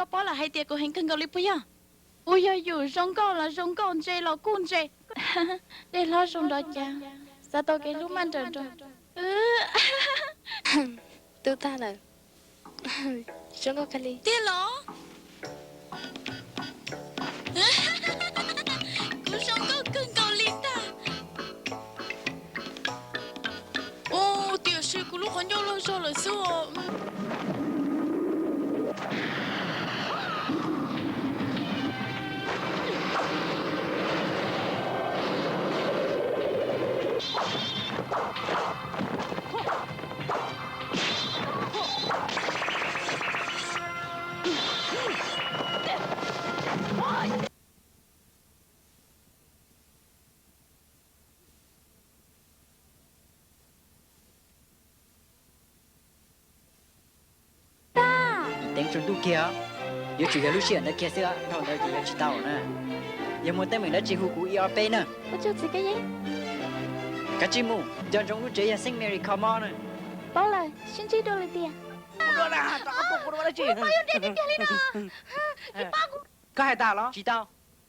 Koj paub lawm hais tias kuv heev kawg nkaus li puas yog? Kuv yog yus zoo nkauj los zoo nkauj, ntse los kuj ntse. Dej hlob zoo nrov cas, xav tau kev hlub maj nrawm nrog. Tub tag lawm. Zoo nkauj kawg li. Tiag los? Kuv zoo nkauj kawg nkaus li ntag. Ua, tiam sis kuv lub qhov ncauj loj zog lawm xwb os. Teev tsaus ntuj kiag os. Yuav tsum yog lub sij hawm ntawd kiag xwb, dhau ntawd ces yuav tsis tau na. Yog muaj teeb meem dab tsi hu kuv ib ob peb na. Kav tsij mus, nco ntsoov lub tsev yog Saint Mary Court Mall na. Paub lawm, sib ntsib dua lwm tiam. Koj hais tas los? Tsis tau,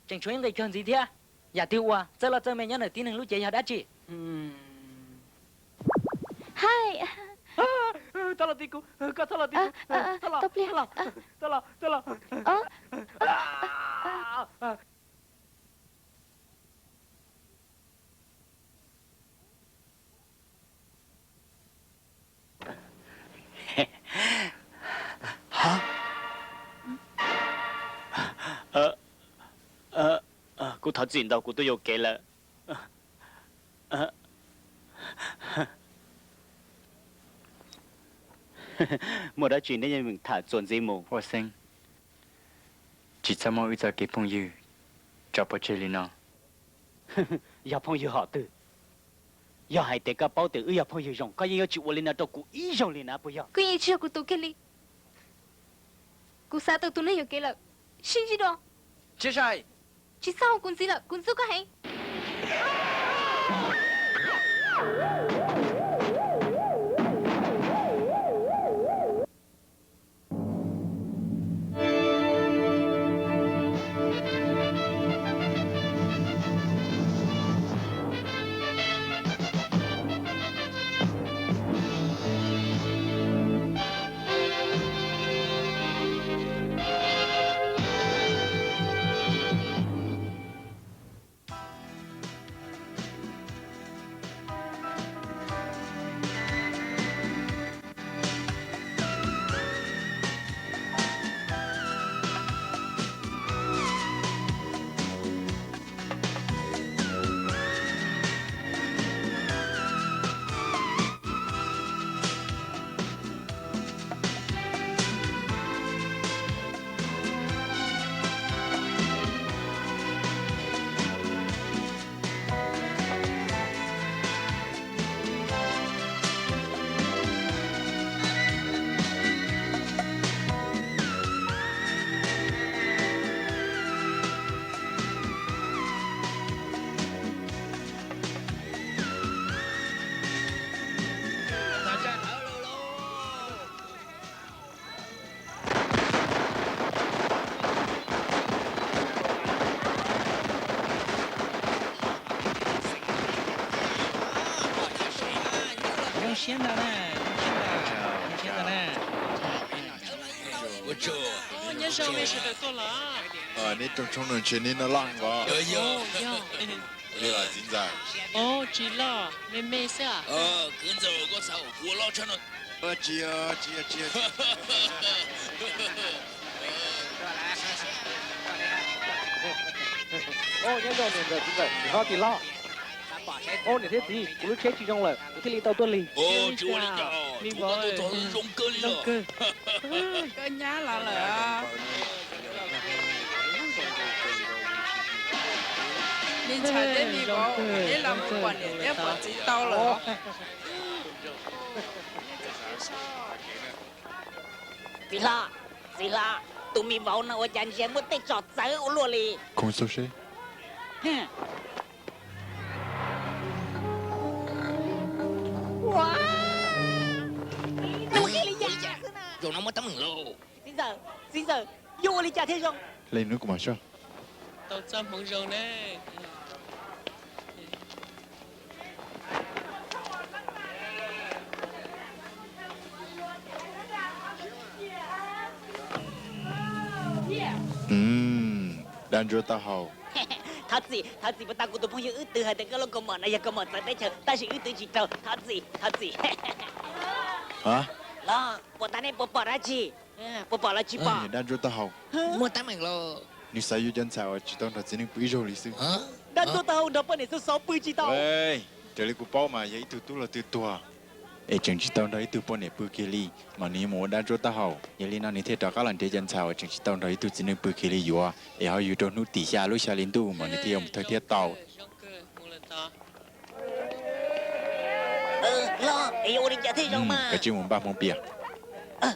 tseem tshuav ib nqe kawg ntxiv thiab. Yam twg uas txawj loj txawj me nyob ntawm tib neeg lub cev yog dab tsi? Hais, txhob los ti kuv, koj txhob los ti kuv. Tau pliag. Kuv thov txim ntau, kuv twb yuam kev lawm. Muaj dab tsi neb yeej meem tham txuas ntxiv mus. Ua Xeeb, tsis txhob muab wb txoj kev phooj ywg tso pov tseg li no. Yog phooj ywg hom twg? Yog hais tias koj paub tias wb yog phooj ywg zoo, koj yeej yuav tsis ua li no rau kuv ib zaug li na puas yog? Koj yeej tsis yog kuv tus kiag li. Kuv xav tau tus neeg yuam kev lawm, sib ntsib dua. Tsis txhob hu kuv ntxiv lawm, kuv ntxub koj heev. Zoo siab ntau na, zoo siab ntau, zoo siab ntau na. Nyob zoo, nej sawv daws tuaj los? Neb rooj tshoob no ntshe neb noj loj heev os. Li los txiv ntxawm? Tsis loj, me me xwb. Kwv ntxawm, koj xav ua loj tshaj no. Tsis, tsis, tsis. Nyob zoo niam ntxawm txiv ntxawm, tsis hlob tsis hlob. Niam thiab txiv, kuv lub tsheb tsis zoo lawm, kuv thiaj li tau tuaj lig. Koj nyab los lawm. Me ntxhais thiab me vauv, neb los mus pom niam thiab pom txiv tau lawm. Txiv hlob, txiv hlob, tus me vauv no ua cas ntsia muaj tej tsom txawv ua luaj li. Zaum no muaj teeb meem lauj. Txiv ntxawm, txiv ntxawm, Yuav ua li cas thiaj zoo? Leej nub kuv mam soj. Tau txoj hmoov zoo na. Dab ntsuab taub hau. Thov txim, thov txim puas tau kuv tus phooj ywg wb twv hais tias koj lub kaus mom no yog kaus mom txawv teb chaws, tab sis wb twv tsis raug. Thov txim, thov txim. Los, puas tas nej puas pom dab tsi? Puas pom los tsis pom? Dab ntsuab taub hau. Muaj teeb meem los. Nws xav yuav cov ntxhais uas tsis tau nrog txiv neej pw ib zaug li xwb. Dab ntsuab taub hau nrog poj niam xwb xov pw tsis tau. Raws li kuv paub mas yog ib tug tub los twg tuag es tseem tsis tau nrog ib tug poj niam pw kiag li, mas nws yuav mus ua dab ntsuab taub hau. Yog li no nws thiaj rov qab los nrhiav cov ntxhais uas tseem tsis tau nrog ib tug txiv neej pw kiag li yuav, es ho yug rau hnub tim xya lub xya hli ntuj mas nws thiaj yuav mus thawj thiab tau. Los, es yuav ua li cas thiaj zoo mas? Kav tsij mus npaj hmoov pias.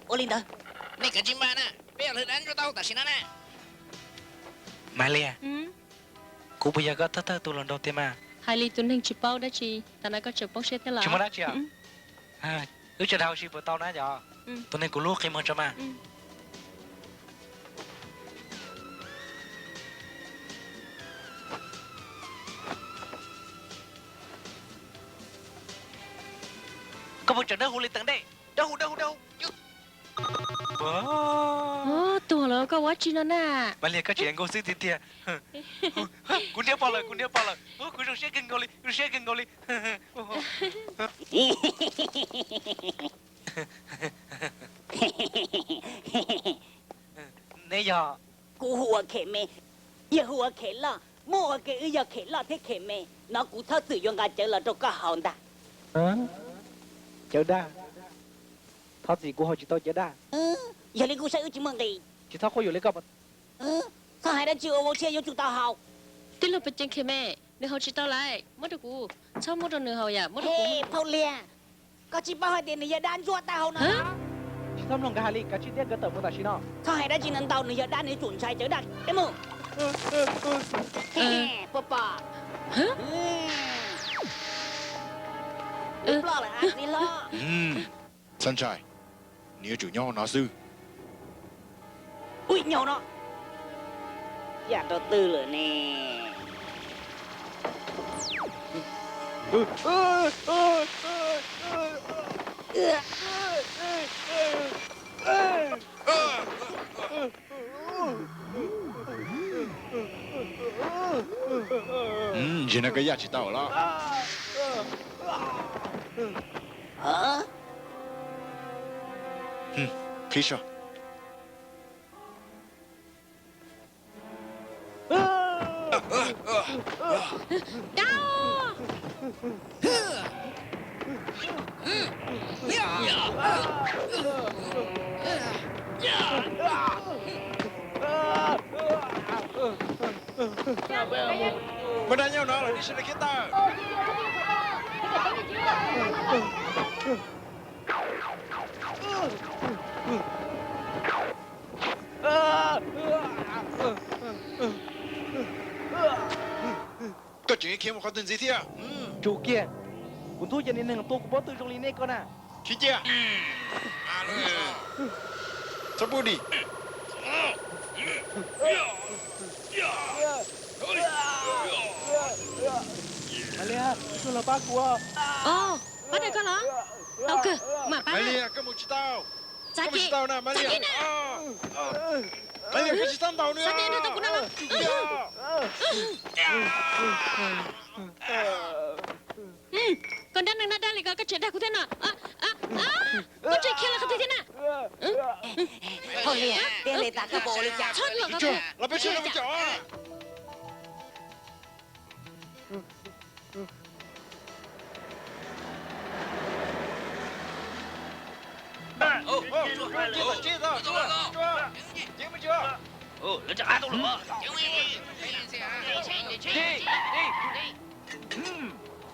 Ua li ntawd. Nej kav tsij npaj na, peb yog hlwb dab ntsuab taub hau tam sim no na. Maiv Liag, kuv puas yog koj thawj thawj tus hluas nraug tiag mas? Hais li tus neeg tsis paub dab tsi, tam no koj tseem poob siab thiab los? Tsis muaj dab tsi. Wb tsa dhau si puas tau na yom? Tus neeg kuv hlub qhia muag tso mas. Koj puas tseem dawb huv li teev dej? Dawb huv, dawb huv, dawb huv. Tuag los koj ua dab tsi no na? Maiv Liag, koj tseem nkauj xwb tiag tiag. Kuv niam pog lawm, kuv niam pog lawm. Kuv zoo siab kawg nkaus li, zoo siab kawg nkaus li. Neb yog? Kuv hu ua Khem Me, yawg hu ua Khem Loj. Muaj ua ke wb yog Khem Loj thiab Khem Me. Hnov kuv txhob txwm yuav nqa cawv los rau koj haus ntag. Cawv daj? Thov txim, kuv haus tsis tau cawv daj. Yog li kuj saib wb tsis muaj nqis. Tsis txhob quab yuam li koj. Txhob hais dab tsi ua vau tshiab, yuav tsum tau haus. Tij laug Paj Ceev Khem Me, nws haus tsis tau lawm, muab rau kuv. Txhob muab rau nws haus yam, muab rau kuv. Phauj Liag, koj tsis paub hais tias nws yog dab ntsuab taub hau no los? Tsis txhob mloog nkawd hais li, kav tsij tiab nkawd tawm mus tam sim no. Txhob hais dab tsi ntau ntau, nws yog dab nws yuav tsum ntshai cawv daj. Peb mus. Poj pom. Wb ploj lawm txiv hlob. Txhob ntshai, nws yuav tsum nyob hauv no xwb. Ua nyaum no, yam rau twg lawm ne? Ntsis no koj yaj tsis tau los? Qhib saib. Muaj dab nyob no los nej sawv daws khiav tawm. Koj tseem khiav mus qhov twg ntxiv thiab? Tsum kiag, kuv ntxub cov niag neeg tua kuv pob tw zoo li nej koj na. Khiav cia. Txhob pub dim. Maiv Liag, koj tuag los pab kuv. Pab dab koj los? Tau kawg, mam pab. Maiv Liag, koj mus tsis tau. Txav kev, txav kev na. Maiv Liag, koj tsis txhob ntaus nws. Txav kev, nrog tau kuv na los. Koj dab neeg dab dab li ko, koj tseem dag kuv thiab no. Koj tseem khiav los qhov twg thiab na? Txhob los, los peb sawv daws mus caum.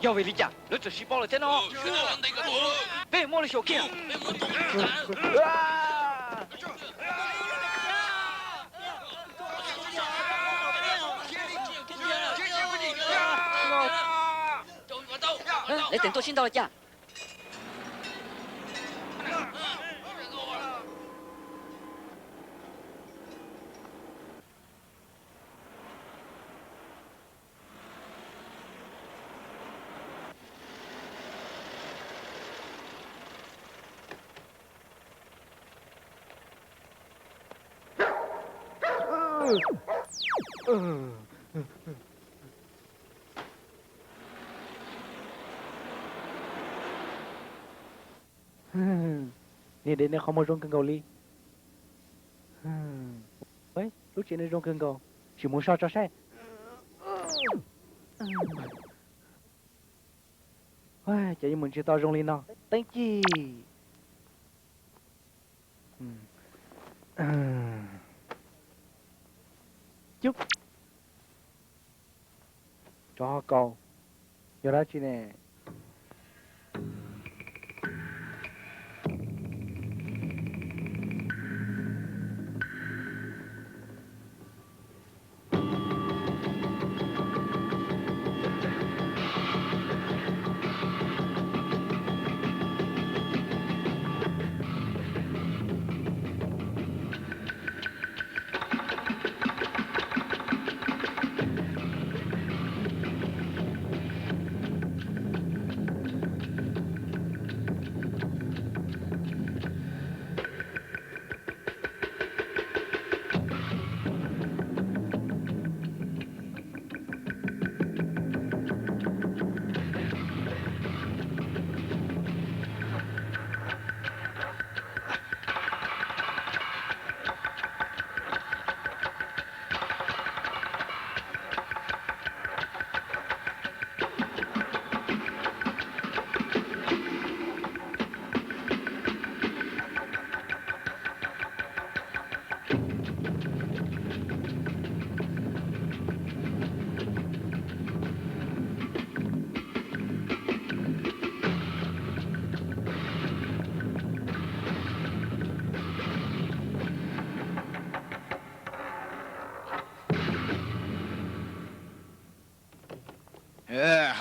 Yog vim li cas lawv txawm sib paub lawm thiab no? Peb muaj lus xyaum kiag. Lawv tseem tuaj sib ntaus li cas? Niag dev no qhov muag zoo kawg nkaus li. Lub tsev no zoo kawg nkaus, sim mus so tso saib. Ces yuav mus ntsib tau zoo li no, teeb cig. Cub, tsov ho kaus, yog dab tsi ne?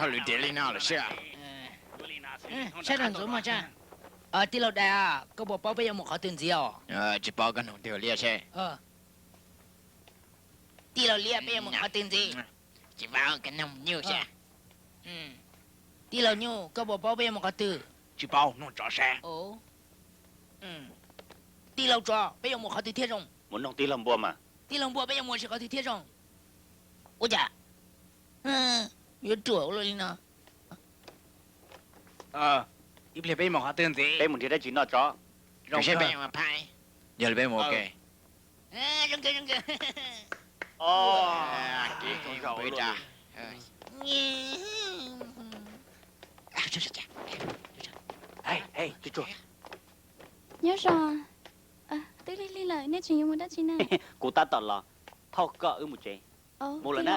Hauj lwm tiav li no lawm siab. Saib rau ntxuav mog tsab. Tij laug Dais, koj puas paub peb yuav mus qhov twg ntxiv os? Tsis paub, koj nug tij laug Liab seb. Tij laug Liab, peb yuav mus qhov twg ntxiv? Tsis paub, koj nug nyuj seb. Tij laug Nyuj, koj puas paub peb yuav mus qhov twg? Tsis paub, nug tsov seb. Tij laug Tsov, peb yuav mus qhov twg thiaj zoo? Mus nug tij laug Npua mas. Tij laug Npua, peb yuav mus qhov twg thiaj zoo? Ua cas yuav ruam ua luaj li no? Ib pliag peb mus qhov twg ntxiv? Peb mus nrhiav dab tsi noj tso. Zoo seb peb mus phaib. Yog li peb mus ua ke. Nyob zoo. Twb lig lig lawm, nej tseem yuav mus dab tsi na? Kuv tab tom los thauj koj wb mus tsev. Mus lawm na.